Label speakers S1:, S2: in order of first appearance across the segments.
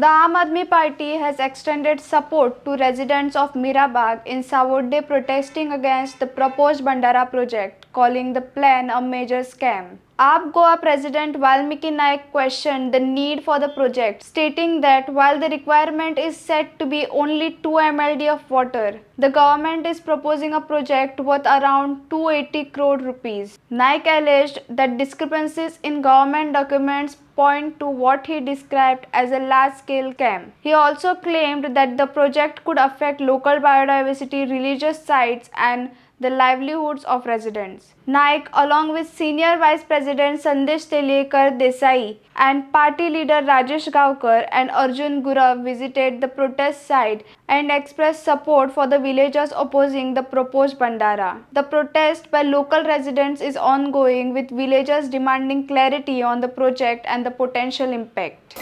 S1: The Aam Aadmi Party has extended support to residents of Mirabag in Savode protesting against the proposed Bandhara project, calling the plan a major scam. AAP Goa President Valmiki Naik questioned the need for the project, stating that while the requirement is said to be only 2 MLD of water, the government is proposing a project worth around 280 crore rupees. Naik alleged that discrepancies in government documents point to what he described as a large-scale scam. He also claimed that the project could affect local biodiversity, religious sites, and the livelihoods of residents. Naik, along with Senior Vice President Sandesh Telekar Desai and party leader Rajesh Gaonkar and Arjun Gurav, visited the protest site and expressed support for the villagers opposing the proposed Bandhara. The protest by local residents is ongoing, with villagers demanding clarity on the project and the potential impact.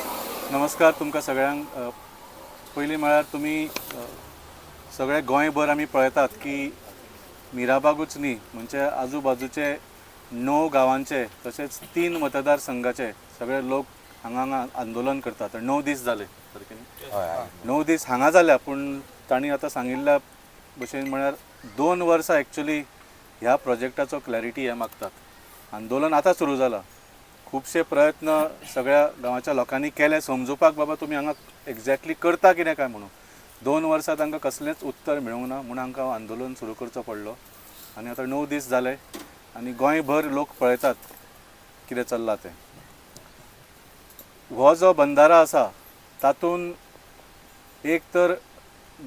S2: नमस्कार तुमकां सगळ्यांक. पयलीं म्हळ्यार तुमी सगळे गोंयभर आमी पळयतात की मिराबागूच न्ही, म्हणजे आजू बाजूचे णव गांवांचे तशेंच तीन मतदारसंघाचे सगळे लोक हांगा हांगा आंदोलन करतात. 9 दीस जाले, सारकें न्ही? 9 दीस हांगा जाल्या, पूण तांणी आतां सांगिल्ल्या भशेन म्हळ्यार 2 वर्सां एक्चुली ह्या प्रोजेक्टाचो क्लॅरिटी हे मागतात. आंदोलन आतां सुरू जालां. खुबशे प्रयत्न सगळ्या गांवाच्या लोकांनी केले समजुपाक, बाबा तुमी हांगा एक्झॅक्टली करता कितें काय म्हणून. 2 वर्सां तांकां कसलेंच उत्तर मेळूंक ना म्हूण हांकां आंदोलन सुरू करचो पडलो आनी आतां 9 दीस जाले आनी गोंयभर लोक पळयतात कितें चल्लां तें. हो जो बंदारा आसा, तातूंत एक तर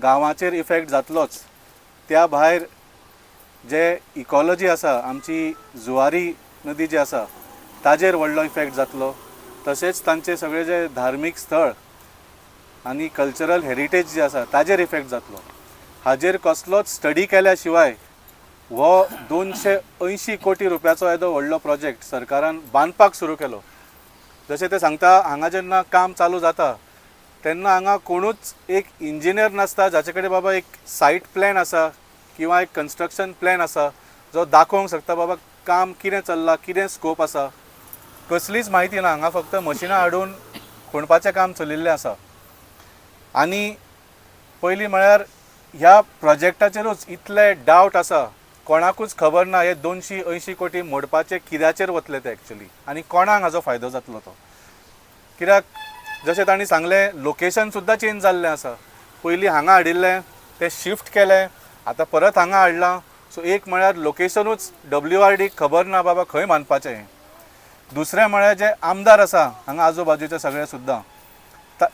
S2: गांवाचेर इफेक्ट जातलोच, त्या भायर जे इकॉलॉजी आसा, आमची जुवारी नदी जी आसा, ताजेर व्हडलो इफेक्ट जातलो. तशेंच तांचे सगळे जे धार्मीक स्थळ आनी कल्चरल हेरिटेज जी आसा, ताजेर इफेक्ट जातलो. हाजेर कसलोच स्टडी केल्या शिवाय हो 280 कोटी रुपयाचो येदो व्हडलो प्रोजेक्ट सरकारान बांदपाक सुरू केलो. जशें ते सांगता, हांगा जेन्ना काम चालू जाता तेन्ना हांगा कोणूच एक इंजिनियर नासता, जाचे कडेन बाबा एक सायट प्लॅन आसा किंवा एक कन्स्ट्रक्शन प्लॅन आसा, जो दाखोवंक शकता बाबा काम कितें चल्लां, कितें स्कोप आसा. कसलीच म्हायती ना. हांगा फक्त मशिनां हाडून खणपाचें काम चलिल्लें आसा. आनी पयलीं म्हळ्यार ह्या प्रोजेक्टाचेरूच इतले डावट आसा, कोणाकूच खबर ना हे 280 कोटी मोडपाचे कित्याचेर वतले ते एक्चुली आनी कोणाक हाजो फायदो जातलो तो. कित्याक जशें तांणी सांगलें, लोकेशन सुद्दां चेंज जाल्लें आसा. पयलीं हांगा हाडिल्लें, तें शिफ्ट केलें, आतां परत हांगा हाडलां. सो एक म्हळ्यार लोकेशनूच डब्ल्यू आर डीक खबर ना बाबा खंय बांदपाचें हें. दुसरें म्हळ्यार जे आमदार आसा हांगा आजू बाजूचे सगळे सुद्दां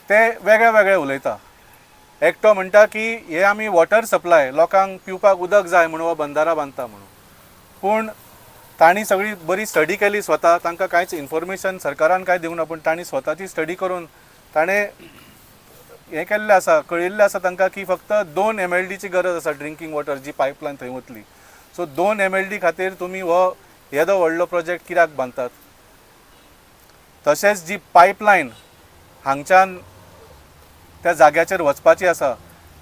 S2: ते वेगळे वेगळे उलयता. एकटो म्हणटा की हे आमी वॉटर सप्लाय, लोकांक पिवपाक उदक जाय म्हणून हो बंदारा बांदता म्हणून. पूण तांणी सगळी बरी स्टडी केली स्वता. तांकां कांयच इन्फॉर्मेशन सरकारान कांय दिवंक ना, पूण तांणी स्वताची स्टडी करून ताणें हें केल्लें आसा, कळिल्लें आसा तांकां की फक्त 2 एमएलडीची गरज आसा ड्रिंकींग वॉटर, जी पायपलायन थंय वतली. सो 2 एमएलडी खातीर तुमी हो येदो व्हडलो प्रोजेक्ट कित्याक बांदतात? तशेंच जी पायपलायन हांगच्यान त्या जाग्याचेर वचपाची आसा,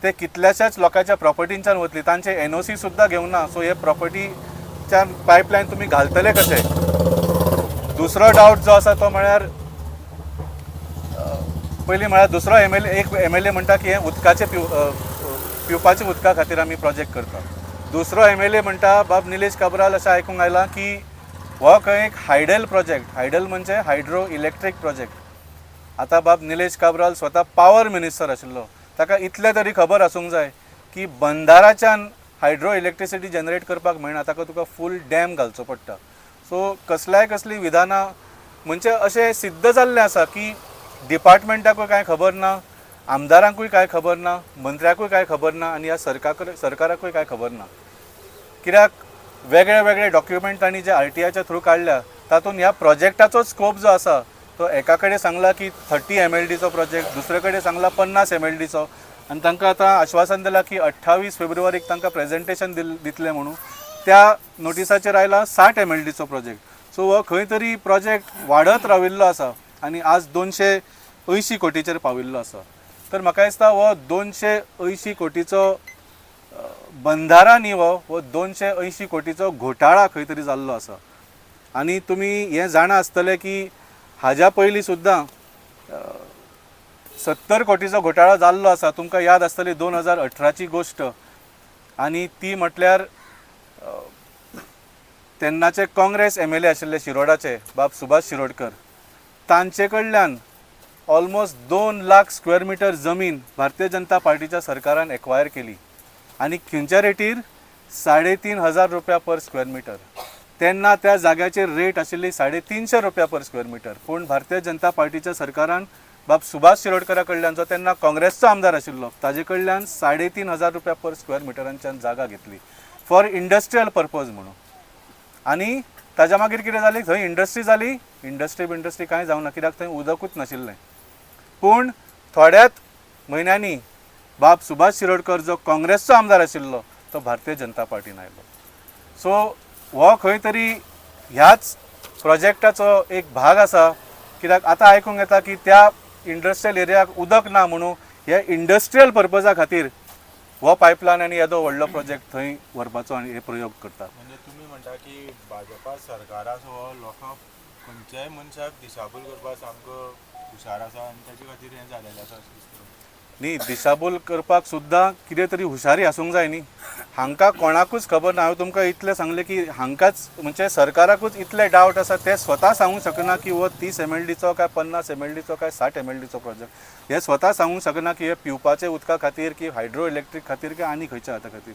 S2: ते कितल्याशाच लोकांच्या प्रॉपर्टींच्यान वतली. तांचे एनओसी सुद्दां घेवंक ना. सो हे प्रॉपर्टीच्यान पायपलायन तुमी घालतले कशे? दुसरो डावट जो आसा तो म्हळ्यार पयलीं म्हळ्यार दुसरो एमएलए, एक एमएलए म्हणटा की हें उदकाचें पिवपाच्या उदका खातीर आमी प्रोजेक्ट करता. दुसरो एमएलए म्हणटा, बाब निलेश काब्राल, अशें आयकूंक आयलां की हो खंय एक हायडल प्रोजेक्ट. हायडल म्हणजे हायड्रो इलेक्ट्रीक प्रोजेक्ट. आतां बाब निलेश काब्राल स्वता पावर मिनिस्टर आशिल्लो, ताका इतलें तरी खबर आसूंक जाय की बंदाराच्यान हायड्रो इलेक्ट्रिसिटी जनरेट करपाक मेळना. ताका तुका फूल डॅम घालचो पडटा. सो कसल्याय कसलीं विधानां, म्हणजे अशें सिद्ध जाल्लें आसा की डिपार्टमेंटाकूय कांय खबर ना, आमदारांकूय कांय खबर ना, मंत्र्याकूय कांय खबर ना आनी ह्या सरकाराकूय कांय खबर ना. कित्याक वेगळे वेगळे डॉक्युमेंट तांणी जे आरटीआयच्या थ्रू काडल्या, तातूंत ह्या प्रोजेक्टाचो स्कोप जो आसा तो एका कडेन सांगला की 30 एमएलडीचो प्रोजेक्ट, दुसरे कडेन सांगला 50 एमएलडीचो. आनी तांकां आतां आश्वासन दिलां की 28 फेब्रुवारीक तांकां प्रेजेंटेशन दितले म्हणून. त्या नोटिसाचेर आयला 60 एमएलडीचो प्रोजेक्ट. सो हो खंय तरी प्रोजेक्ट वाडत राविल्लो आसा आनी आज 280 कोटीचेर पाविल्लो आसा. तर म्हाका दिसता हो 280 कोटीचो बंधारा न्ही, हो हो 280 कोटीचो घोटाळा खंय तरी जाल्लो आसा. आनी तुमी हें जाणा आसतले की हाज्या पयलीं सुद्दां 70 कोटीचो घोटाळो जाल्लो आसा. तुमकां याद आसतली 2018ची गोश्ट, आनी ती म्हटल्यार तेन्नाचे काँग्रेस MLA आशिल्ले शिरोडाचे बाब सुभाष शिरोडकर, तांचे कडल्यान ऑलमोस्ट 2 लाख स्क्वेअर मिटर जमीन भारतीय जनता पार्टीच्या सरकारान एक्वायर केली आनी खंयच्या रेटीर? 3500 रुपया पर स्क्वेअर मिटर. तेन्ना त्या जाग्याचेर रेट आशिल्ली 350 रुपया पर स्क्वेअर मिटर. पूण भारतीय जनता पार्टीच्या सरकारान बाब सुभाष शिरोडकरा कडल्यान, जो तेन्ना काँग्रेसचो आमदार आशिल्लो, ताजे कडल्यान 3500 रुपया पर स्क्वेअर मिटरांच्यान जागा घेतली फॉर इंडस्ट्रियल पर्पज म्हणून. आनी ताज्या मागीर कितें जालें, थंय इंडस्ट्री जाली, इंडस्ट्री बिंडस्ट्री कांय जावंक ना, कित्याक थंय उदकूच नाशिल्लें. पूण थोड्याच म्हयन्यांनी बाब सुभाष शिरोडकर जो काँग्रेसचो आमदार आशिल्लो तो भारतीय जनता पार्टीन आयलो. सो हो खंय तरी ह्याच प्रोजेक्टाचो एक भाग आसा, कित्याक आतां आयकूंक येता की त्या इंडस्ट्रियल एरियाक उदक ना म्हणून हे इंडस्ट्रियल पर्पजा खातीर हो पायपलायन आनी येदो व्हडलो प्रोजेक्ट थंय व्हरपाचो आनी हे प्रयोग करतात.
S3: म्हणजे तुमी म्हणटा की भाजपा सरकाराचो हो लोकांक खंयच्याय मनशाक दिशाभूल करपाक सामको हुशार आसा आनी ताचे खातीर हें जालेलें आसा अशें दिसता?
S2: न्ही, दिशाभूल करपाक सुद्दां कितें तरी हुशारी आसूंक जाय न्ही. हांकां कोणाकूच खबर ना. हांवें तुमकां इतलें सांगलें की हांकांच म्हणजे सरकाराकूच इतले डावट आसा, ते स्वता सांगूंक शकना की हो 30 MLDचो काय 50 MLDचो काय 60 MLDचो प्रोजेक्ट. हे स्वता सांगूंक शकना की हे पिवपाचे उदका खातीर की हायड्रो इलेक्ट्रीक खातीर की आनी खंयच्या हाता खातीर.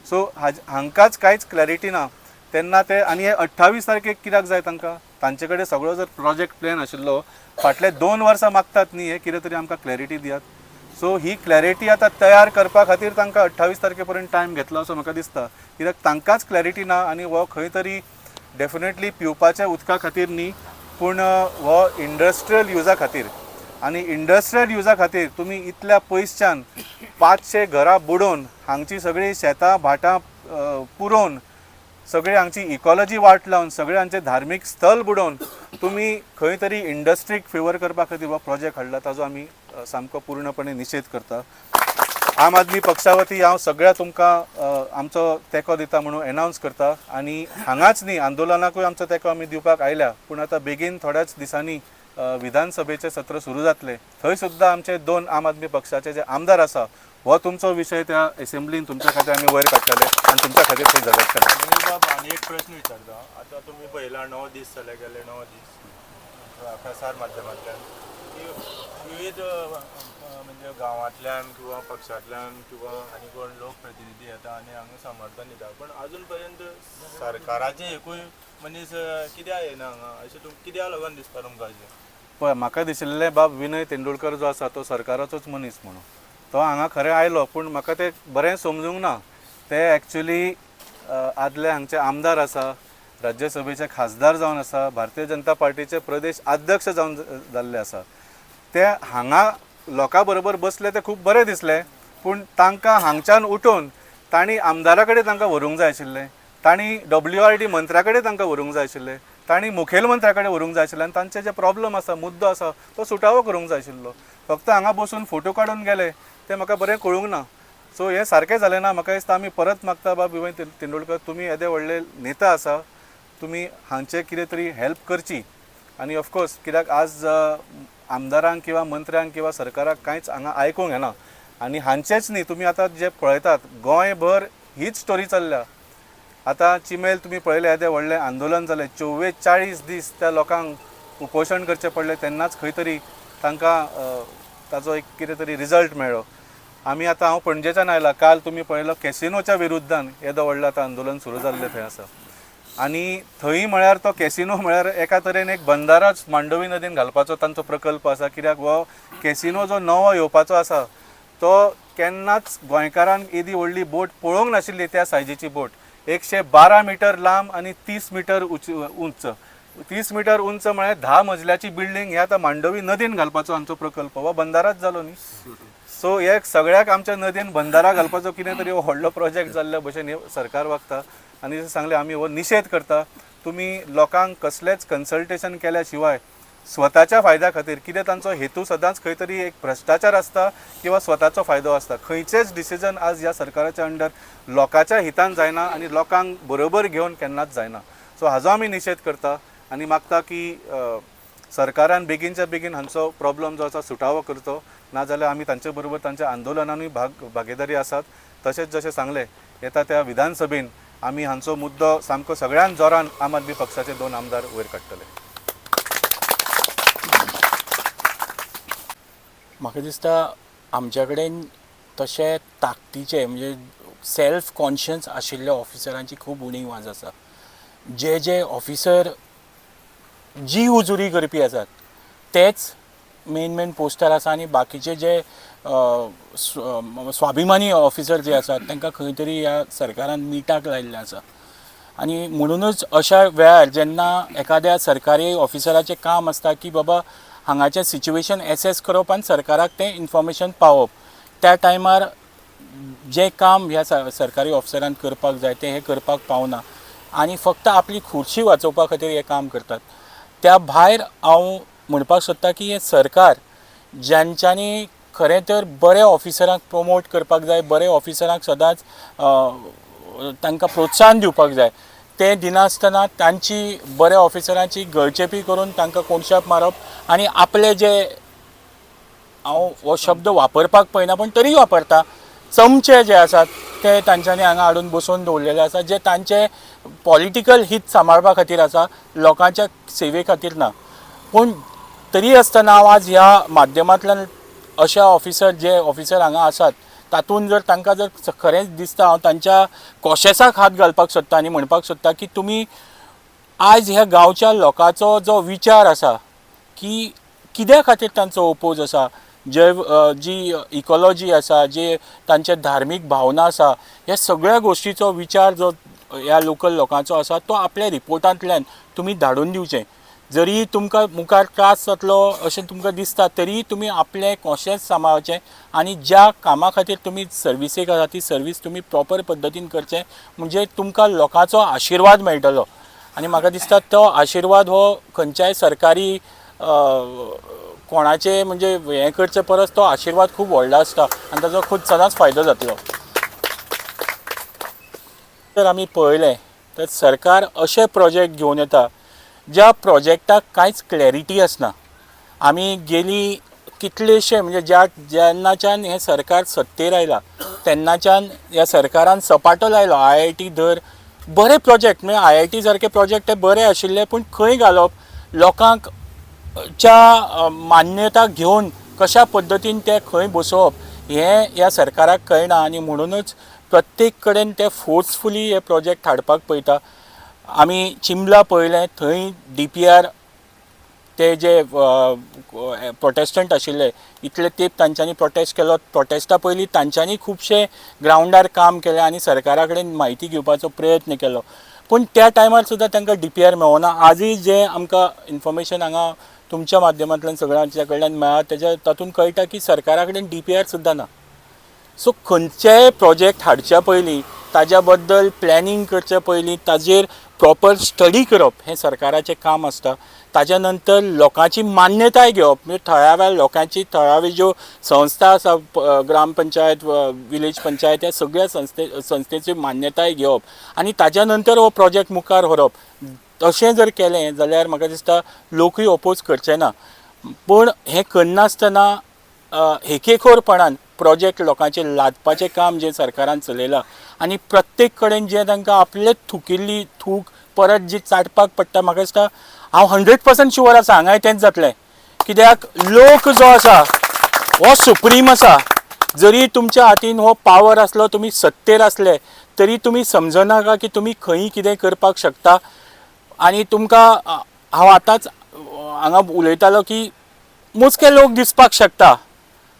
S2: सो हांकांच कांयच क्लॅरिटी ना तेन्ना ते आनी हे 28 तारखेक कित्याक जाय तांकां? तांचे कडेन सगळो जर प्रोजेक्ट प्लॅन आशिल्लो, फाटले 2 वर्सां मागतात न्ही, हे कितें तरी आमकां क्लॅरिटी दियात. सो ही क्लॅरिटी आतां तयार करपा खातीर तांकां 28 तारखे पर्यंत टायम घेतला असो म्हाका दिसता, कित्याक तांकांच क्लॅरिटी ना. आनी हो खंय तरी डेफिनेटली पिवपाच्या उदका खातीर न्ही, पूण हो इंडस्ट्रियल युजा खातीर. आनी इंडस्ट्रियल युजा खातीर तुमी इतल्या पयसच्यान 500 घरां बुडोवन, हांगची सगळीं शेतां भाटां पुरोवन, सगळी हांगची इकॉलॉजी वाट लावन, सगळे हांगचे धार्मीक स्थल बुडोवन तुमी खंय तरी इंडस्ट्रीक फेवर करपा खातीर हो प्रोजेक्ट हाडला, ताजो आमी सामको पूर्णपणे निशेध करता. आम आदमी पक्षा वती हांव सगळ्या तुमकां आमचो तेंको दिता म्हणून एनावन्स करता. आनी हांगाच न्ही, आंदोलनाकूय आमचो तेंको आमी दिवपाक आयल्या, पूण आतां बेगीन थोड्याच दिसांनी विधानसभेचें सत्र सुरू जातलें, थंय सुद्दां आमचे 2 आम आदमी पक्षाचे जे आमदार आसा, हो तुमचो विशय त्या एसेंब्लीन तुमच्या खातीर आमी वयर काडटले आनी तुमच्या खातीर थंय झगडटले.
S3: बाब, आनी एक प्रश्न विचारता. आतां तुमी पळयला 9 दीस जाले, गेले 9 दीस प्रसार माध्यमांतल्यान की विविध म्हणजे गांवांतल्यान किंवा पक्षांतल्यान किंवा आनी कोण लोकप्रतिनिधी येता आनी हांगा समर्थन दिता, पूण अजून पर्यंत सरकाराचे एकूय मनीस कित्याक येना हांगा, अशें कित्याक लागून दिसता तुमकां अशें?
S2: पळय, म्हाका दिशिल्लें बाब विनय तेंडुलकर जो आसा तो सरकाराचोच मनीस म्हणून, तो हांगा खरें आयलो, पूण म्हाका तें बरें समजूंक ना. ते एक्चुली आदले हांगचे आमदार आसा, राज्यसभेचे खासदार जावन आसा, भारतीय जनता पार्टीचे प्रदेश अध्यक्ष जावन जाल्ले आसा. ते हांगा लोकां बरोबर बसले ते खूब बरें दिसलें, पूण तांकां हांगच्यान उठोवन तांणी आमदारा कडेन तांकां व्हरूंक जाय आशिल्लें, तांणी WRD मंत्र्या कडेन तांकां व्हरूंक जाय आशिल्लें, तांणी मुखेलमंत्र्या कडेन व्हरूंक जाय आशिल्लें आनी तांचे जे प्रॉब्लम आसा, मुद्दो आसा तो सुटावो करूंक जाय आशिल्लो. फक्त हांगा बसून फोटो काडून गेले ते म्हाका बरें कळूंक ना. सो हें सारकें जालें ना. म्हाका दिसता आमी परत मागता, बाब विनय तेंडुलकर, तुमी येदे व्हडले नेता आसा, तुमी हांचे कितें तरी हेल्प करची. आनी ऑफकोर्स कित्याक आज आमदारांक किंवा मंत्र्यांक किंवा सरकाराक कांयच हांगा आयकूंक येना. आनी हांचेच न्ही, तुमी आतां जे पळयतात गोंयभर हीच स्टोरी चल्ल्या. आतां चिमेल तुमी पळयलें, येदें व्हडलें आंदोलन जालें, 44 दीस त्या लोकांक उपोशण करचें पडलें, तेन्नाच खंय तरी तांकां ताजो एक कितें तरी रिजल्ट मेळ्ळो. आमी आतां हांव पणजेच्यान आयला, काल तुमी पळयलो कॅसिनोच्या विरुद्धान येदो व्हडलो आतां आंदोलन सुरू जाल्लें थंय आसा. आनी थंय म्हळ्यार तो कॅसिनो म्हळ्यार एका तरेन एक बंदाराच मांडवी नदीन घालपाचो तांचो प्रकल्प आसा, कित्याक हो कॅसिनो जो नवो येवपाचो आसा तो केन्नाच गोंयकारांक येदी व्हडली बोट पळोवंक नाशिल्ली. त्या सायजीची बोट 112 मिटर लांब आनी 30 मिटर उंच, 30 मिटर उंच म्हळ्यार 10 मजल्याची बिल्डींग हे आतां मांडवी नदीन घालपाचो आमचो प्रकल्प, हो बंदाराच जालो न्ही. सो हे सगळ्याक आमच्या नदीन बंदारा घालपाचो कितें तरी हो व्हडलो प्रोजेक्ट जाल्ल्या भशेन हे सरकार वागता. आनी जशें सांगलें, आमी हो निशेध करता. तुमी लोकांक कसलेंच कन्सल्टेशन केल्या शिवाय स्वताच्या फायद्या खातीर कितें तांचो हेतू सदांच खंय तरी एक भ्रश्टाचार आसता किंवा स्वताचो फायदो आसता. खंयचेच डिसिजन आज ह्या सरकाराच्या अंडर लोकांच्या हितान जायना आनी लोकांक बरोबर घेवन केन्नाच जायना. सो हाजो आमी निशेध करता आनी मागता की सरकारान बेगीनच्या बेगीन हांचो प्रॉब्लम जो आसा सुटावो करचो, नाजाल्यार आमी तांचे बरोबर तांच्या आंदोलनानूय भागीदारी आसात. तशेंच जशें सांगलें, येता त्या विधानसभेन आमी हांचो मुद्दो सामको सगळ्यान जोरान आम आदमी पक्षाचे 2 आमदार वयर काडटले.
S4: म्हाका दिसता आमच्या कडेन तशें ताकदीचे म्हणजे सेल्फ कॉन्शियस आशिल्ल्या ऑफिसरांची खूब उणीव आज आसा. जे जे ऑफिसर जी हुजुरी करपी आसात तेच मेन मेन पोस्टार आसा आनी बाकीचे जे स्वाभिमानी ऑफिसर जे आसात तांकां खंय तरी ह्या सरकारान मिटाक लायिल्लें आसा. आनी म्हणुनूच अशा वेळार जेन्ना एखाद्या सरकारी ऑफिसराचें काम आसता की बाबा हांगाचें सिच्युएशन एसेस करप आनी सरकाराक तें इन्फॉर्मेशन पावोवप, त्या टायमार जें काम ह्या सरकारी ऑफिसरान करपाक जाय तें हें करपाक पावना आनी फक्त आपली खुर्ची वाचोवपा खातीर हें काम करतात. त्या भायर हांव म्हणपाक सोदता की हें सरकार ज्यांच्यांनी खरें तर बऱ्या ऑफिसरांक प्रमोट करपाक जाय, बऱ्या ऑफिसरांक सदांच तांकां प्रोत्साहन दिवपाक जाय, तें दिनासतना तांची बऱ्या ऑफिसरांची गळचेपी करून तांकां कोणशाप मारप आनी आपले जे, हांव हो शब्द वापरपाक पळयना पूण तरी वापरता, चमचे जे आसात ते तांच्यांनी हांगा हाडून बसोवन दवरलेले आसा, जे तांचे पॉलिटिकल हीत सांबाळपा खातीर आसा, लोकांच्या सेवे खातीर ना. पूण तरी आसतना हांव आज ह्या माध्यमांतल्यान अशा ऑफिसर जे ऑफिसर हांगा आसात तातूंत जर तांकां जर खरेंच दिसता, हांव तांच्या कॉशेसाक हात घालपाक सोदता आनी म्हणपाक सोदता की तुमी आज ह्या गांवच्या लोकांचो जो विचार आसा की कित्या खातीर तांचो ओपोज आसा, जैव जी इकॉलॉजी आसा, जे तांचे धार्मीक भावना आसा, ह्या सगळ्या गोश्टीचो विचार जो ह्या लोकल लोकांचो आसा तो आपल्या रिपोर्टांतल्यान तुमी धाडून दिवचें. जरी तुमकां मुखार त्रास जातलो अशें तुमकां दिसता तरी तुमी आपलें कॉन्शियस सांबाळचें आनी ज्या कामा खातीर तुमी सर्विसेक आसा ती सर्वीस तुमी प्रॉपर पद्दतीन करचें, म्हणजे तुमकां लोकांचो आशिर्वाद मेळटलो. आनी म्हाका दिसता तो आशिर्वाद हो खंयच्याय सरकारी कोणाचे म्हणजे हें करचे परस तो आशिर्वाद खूब व्हडलो आसता आनी ताचो खूब सदांच फायदो जातलो. जर आमी पळयलें तर सरकार अशे प्रोजेक्ट घेवन येता ज्या प्रोजेक्टाक कांयच क्लॅरिटी आसना. आमी गेली कितलेशे म्हणजे ज्या जेन्नाच्यान हें सरकार सत्तेर आयलां तेन्नाच्यान ह्या सरकारान सपाटो लायलो. IIT धर बरे प्रोजेक्ट, म्हणजे IIT सारके प्रोजेक्ट ते बरे आशिल्ले, पूण खंय घालप, लोकांक च्या मान्यता घेवन कशा पद्दतीन ते खंय बसोवप हें ह्या सरकाराक कळना आनी म्हणुनूच प्रत्येक कडेन ते फोर्सफुली हे प्रोजेक्ट हाडपाक पळयता. आमी चिंबला पळयलें, थंय DPR ते जे प्रोटेस्टंट आशिल्ले इतले तेंप तांच्यांनी प्रोटेस्ट केलो. प्रोटेस्टा पयलीं तांच्यांनी खुबशे ग्रावंडार काम केलें आनी सरकारा कडेन म्हायती घेवपाचो प्रयत्न केलो, पूण त्या टायमार सुद्दां तांकां DPR मेळोना. आजूय जें आमकां इन्फॉर्मेशन हांगा तुमच्या माध्यमांतल्यान सगळ्यांच्या कडल्यान मेळ्ळा तेज्या तातूंत कळटा की सरकारा कडेन DPR सुद्दां ना. सो खंयचेय प्रोजेक्ट हाडच्या पयलीं ताज्या बद्दल प्लॅनिंग करचे पयलीं ताजेर प्रॉपर स्टडी करप हें सरकाराचें काम आसता. ताज्या नंतर लोकांची मान्यताय घेवप, म्हणजे थळाव्या लोकांची थळावी ज्यो संस्था आसा, ग्रामपंचायत, विलेज पंचायत, ह्या सगळ्या संस्थेची मान्यताय घेवप आनी ताज्या नंतर हो प्रोजेक्ट मुखार व्हरप. तशें जर केलें जाल्यार म्हाका दिसता लोकूय ओपोज करचे ना. पूण हें करनासतना हेकेखोरपणान प्रोजेक्ट लोकांचेर लादपाचें काम जें सरकारान चलयलां आनी प्रत्येक कडेन जें तांकां आपले थुकिल्ली थूक परत जी चाटपाक पडटा, म्हाका दिसता हांव 100% शुअर आसा हांगाय तेंच जातलें. कित्याक लोक जो आसा हो सुप्रीम आसा. जरी तुमच्या हातीन हो पावर आसलो, तुमी सत्तेर आसले तरी तुमी समजनाका की तुमी खंय कितें करपाक शकता. आनी तुमकां हांव आतांच हांगा उलयतालो की मोजके लोक दिसपाक शकता,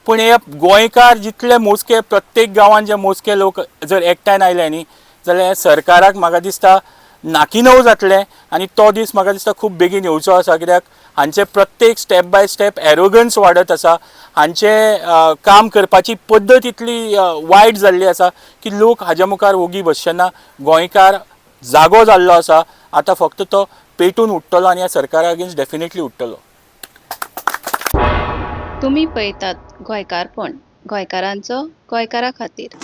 S4: पूण हे गोंयकार जितले मोजके प्रत्येक गांवांत जे मोजके लोक जर एकठांय आयले न्ही जाल्यार सरकाराक म्हाका दिसता नाकिनव जातलें आनी तो दीस म्हाका दिसता खूब बेगीन येवचो आसा. कित्याक हांचे प्रत्येक स्टेप बाय स्टेप एरोगन्स वाडत आसा, हांचे काम करपाची पद्दत इतली वायट जाल्ली आसा की लोक हाज्या मुखार ओगी बसचे ना. गोंयकार जागो जाल्लो आसा, आतां फक्त तो पेटून उठ्ठलो आनी ह्या सरकारा अगेन्स्ट डेफिनेटली उठ्ठलो.
S5: तुमी पळयतात गोंयकारपण, गोंयकारांचो गोंयकारा खातीर.